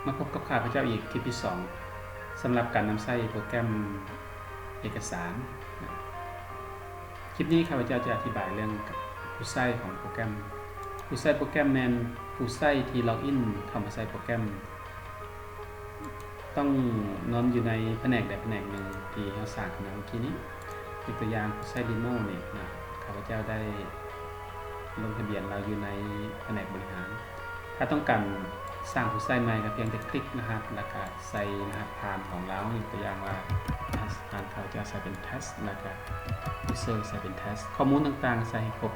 ມາພົບກັບຂ້າພະເຈົ້າອີກຄລິບທີສອງ ສຳລັບການນຳໃຊ້ໂປຣແກຣມເອກະສານ. ຄລິບນີ້ຂ້າພະເຈົ້າຈະອະທິບາຍເລື່ອງຜູ້ໃຊ້ຂອງໂປຣແກຣມ. ຜູ້ໃຊ້ໂປຣແກຣມແມ່ນຜູ້ໃຊ້ທີ່ລັອກອິນເຂົ້າມາໃຊ້ໂປຣແກຣມ ຕ້ອງນອນຢູ່ໃນພະແນກໃດພະແນກໜຶ່ງທີ່ເຮົາສ້າງຂຶ້ນມາເມື່ອກີ້ນີ້. ຍົກຕົວຢ່າງຜູ້ໃຊ້ເດໂມນີ້ນະ, ຂ້າພະເຈົ້າໄດ້ລົງທະບຽນລາວຢູ່ໃນພະແນກບໍລິຫານ. ຖ້າຕ້ອງການສ້າງຜູ້ໃຊ້ໃໝ່ ກໍພຽງແຕ່ຄລິກລະຫັດ ແລ້ວກໍໃສ່ລະຫັດຜ່ານຂອງລາວ. ຍົກຕົວຢ່າງວ່າ ລະຫັດຜ່ານຂ້າພະເຈົ້າໃສ່ເປັນ test ແລ້ວກໍ user ໃສ່ເປັນ test. ຂໍ້ມູນຕ່າງໆໃສ່ໃຫ້ຄົບ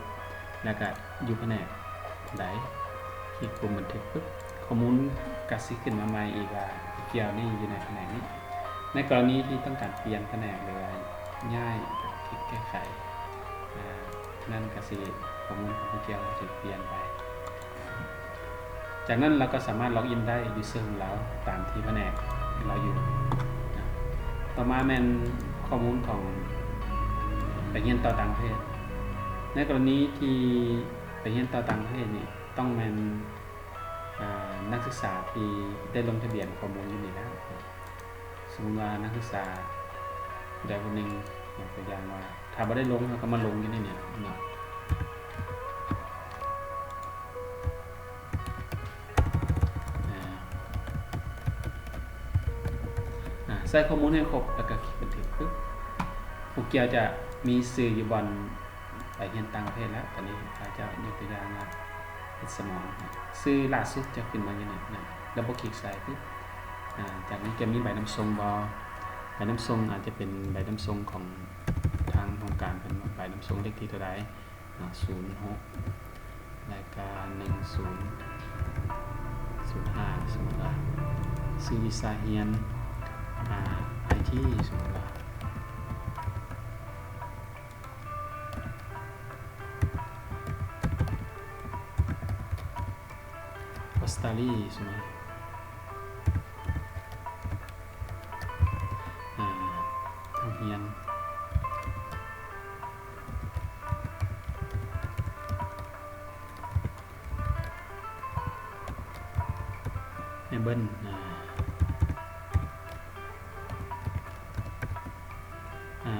ແລ້ວກະຢູ່ພະແນກໃດ ຄລິກປຸ່ມບັນທຶກປຶບ ຂໍ້ມູນກະຊິຂຶ້ນມາໃໝ່ອີກວ່າ ຜູ້ກ່ຽວນີ້ຢູ່ໃນພະແນກນີ້. ໃນກໍລະນີທີ່ຕ້ອງການປ່ຽນພະແນກ ຫຼືວ່າຍ້າຍ ຄລິກແກ້ໄຂ ອາ ນັ້ນກະຊິ ຂໍ້ມູນຂອງຜູ້ກ່ຽວຊິປ່ຽນໄປ. ຈາກນັ້ນເຮົາກໍສາມາດລັອກອິນໄດ້ user ຂອງລາວຕາມທີ່ພະແນກລາວຢູ່ນະ. ຕໍ່ມາແມ່ນຂໍ້ມູນຂອງໄປຮຽນຕໍ່ຕ່າງປະເທດ. ໃນກໍລະນີທີ່ໄປຮຽນຕໍ່ຕ່າງປະເທດນີ້ ຕ້ອງແມ່ນ ອາ ນັກສຶກສາທີ່ໄດ້ລົງທະບຽນຂໍ້ມູນຢູ່ນີ້ແລ້ວ. ສົມມຸດວ່ານັກສຶກສາຜູ້ໃດຜູ້ໜຶ່ງ ຍົກຕົວຢ່າງວ່າ ຖ້າບໍ່ໄດ້ລົງ ເຮົາກໍມາລົງຢູ່ໃນນີ້ເນາະ. ອາ ອາ ໃສ່ຂໍ້ມູນໃຫ້ຄົບ ແລ້ວກໍຄລິກບັນທຶກປຶບ ຜູ້ກ່ຽວຈະມີຊື່ຢູ່ບ່ອນໄປຮຽນຕ່າງປະເທດແລ້ວ. ຕອນນີ້ເຮົາຈະຍົກຕົວຢ່າງວ່າ ເພັດສະໝອນ ຊື່ລ່າສຸດຈະຂຶ້ນມາຢູ່ນີ້ນະ ດັບເບິນຄລິກໃສ່ປຶບ ອາ ຈາກນີ້ຈະມີໃບນຳສົ່ງບໍ່? ໃບນຳສົ່ງອາດຈະເປັນໃບນຳສົ່ງຂອງທາງຫ້ອງການເພິ່ນວ່າ ໃບນຳສົ່ງເລກທີເທົ່າໃດ ເນາະ ສູນຫົກ ແລ້ວກະໜຶ່ງສູນ ສູນຫ້າ ສົມມຸດວ່າ ຊື່ວິຊາຮຽນ ອາ ໄອທີ ສົມມຸດວ່າ ອົດສະຕາລີ ສົມມຸດ ອາ ໂຮງຮຽນ ເມເບິນ ອາ ອາ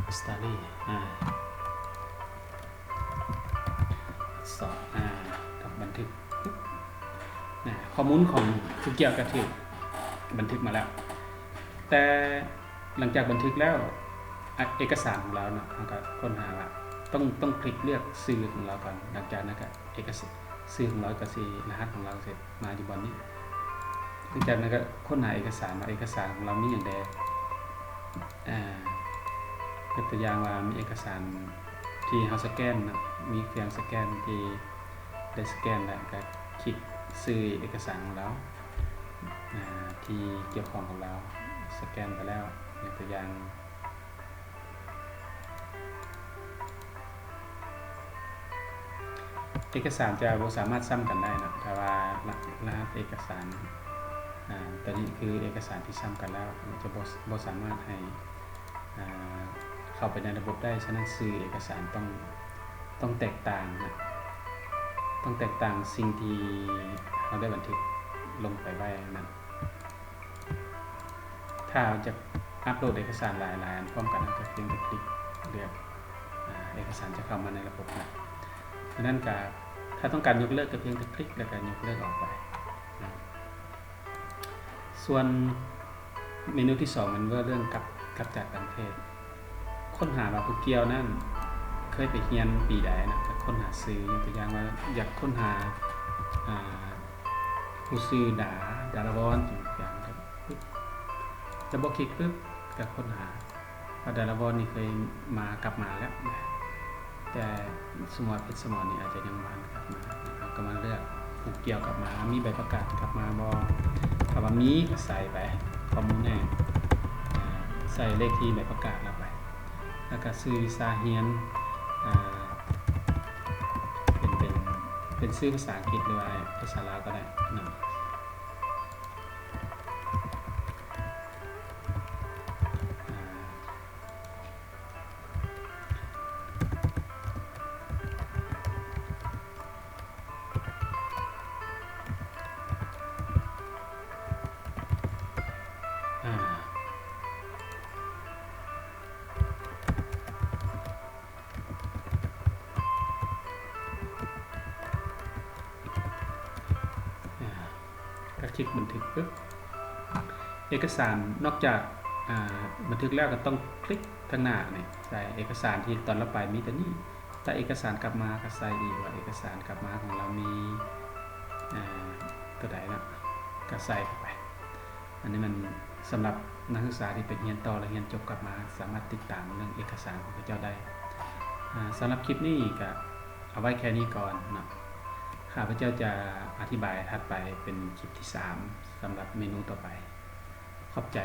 ອົດສະຕາລີ ອາ ສອງ ອາ ກັບບັນທຶກ ອາ ຂໍ້ມູນຂອງຜູ້ກ່ຽວກໍຖືກບັນທຶກມາແລ້ວ. ແຕ່ຫຼັງຈາກບັນທຶກແລ້ວ ອາ ເອກະສານຂອງລາວເນາະ ເຮົາກໍຄົ້ນຫາວ່າ ຕ້ອງ ຕ້ອງຄລິກເລືອກຊື່ຂອງລາວກ່ອນ. ຫຼັງຈາກນັ້ນກໍເອກະສານ ຊື່ຂອງລາວກໍຊິ ລະຫັດຂອງລາວກໍຊິມາຢູ່ບ່ອນນີ້. ຫຼັງຈາກນັ້ນກໍຄົ້ນຫາເອກະສານວ່າ ເອກະສານຂອງລາວມີຫຍັງແດ່. ອາ ຍົກຕົວຢ່າງວ່າມີເອກະສານທີ່ເຮົາສະແກນເນາະ ມີເຄື່ອງສະແກນທີ່ໄດ້ສະແກນແລ້ວ ກໍຄລິກຊື່ເອກະສານຂອງລາວ ອາ ທີ່ກ່ຽວຂ້ອງກັບລາວ ສະແກນໄປແລ້ວ. ຍົກຕົວຢ່າງ ເອກະສານຈະບໍ່ສາມາດຊ້ຳກັນໄດ້ເນາະ ແຕ່ວ່າລະ ລະຫັດເອກະສານ ອາ ຕົວນີ້ຄືເອກະສານທີ່ຊ້ຳກັນແລ້ວ ມັນຈະບໍ່ ບໍ່ສາມາດໃຫ້ ອາ ເຂົ້າໄປໃນລະບົບໄດ້. ສະນັ້ນຊື່ເອກະສານຕ້ອງ ຕ້ອງແຕກຕ່າງນະ ຕ້ອງແຕກຕ່າງສິ່ງທີ່ເຮົາໄດ້ບັນທຶກລົງໄປໄວ້ນັ້ນ. ຖ້າເຮົາຈະອັບໂຫຼດເອກະສານຫຼາຍໆອັນພ້ອມກັນ ເຮົາກໍພຽງແຕ່ຄລິກເລືອກ ອາ ເອກະສານຈະເຂົ້າມາໃນລະບົບນະ. ສະນັ້ນກໍ ຖ້າຕ້ອງການຍົກເລີກ ກໍພຽງແຕ່ຄລິກ ແລ້ວກໍຍົກເລີກອອກໄປນະ. ສ່ວນເມນູທີສອງ ແມ່ນເວົ້າເລື່ອງກັບ ກັບຈາກຕ່າງປະເທດ. ຄົ້ນຫາວ່າຜູ້ກ່ຽວນັ້ນເຄີຍໄປຮຽນປີໃດນະ, ກໍຄົ້ນຫາຊື່. ຍົກຕົວຢ່າງວ່າ ຢາກຄົ້ນຫາ ອ່າ ຜູ້ຊື່ດາ ດາລະວອນ ຍົກຕົວຢ່າງ ແລ້ວກໍຄລິກປຶບ ກໍຄົ້ນຫາ ວ່າດາລະວອນນີ້ເຄີຍມາ ກັບມາແລ້ວນະ, ແຕ່ສົມມຸດວ່າເພັດສະໝອນນີ້ອາດຈະຍັງບໍ່ທັນກັບມາ, ເຮົາກໍມາເລືອກຜູ້ກ່ຽວກັບມາ, ມີໃບປະກາດກັບມາບໍ່? ຖ້າວ່າມີກໍໃສ່ໄປ ຂໍ້ມູນໃຫ້ ອ່າ ໃສ່ເລກທີໃບປະກາດລາວໄປ, ແລ້ວກໍຊື່ວິຊາຮຽນ ອ່າ ເປັນ ເປັນ ເປັນຊື່ພາສາອັງກິດ ຫຼືວ່າພາສາລາວກໍໄດ້ນະ. ເ ຄລິກບັນທຶກປຶບ ເອກະສານນອກຈາກ ອາ ບັນທຶກແລ້ວກໍຕ້ອງຄລິກທາງໜ້ານີ້ ໃສ່ເອກະສານທີ່ຕອນລາວໄປມີຕົວນີ້ ຖ້າເອກະສານກັບມາກໍໃສ່ອີກວ່າເອກະສານກັບມາຂອງລາວມີ ອາ ຕົວໃດເນາະ ກໍໃສ່ເຂົ້າໄປ. ອັນນີ້ມັນສຳລັບນັກສຶກສາທີ່ໄປຮຽນຕໍ່ ແລະ ຮຽນຈົບກັບມາ ສາມາດຕິດຕາມເລື່ອງເອກະສານຂອງເຂົາເຈົ້າໄດ້. ອາ ສຳລັບຄລິບນີ້ກໍເອົາໄວ້ແຄ່ນີ້ກ່ອນເນາະ. ຂ້າພະເຈົ້າຈະອະທິບາຍຖັດໄປເປັນຄລິບທີສາມ ສຳລັບເມນູຕໍ່ໄປ. ຂອບໃຈ.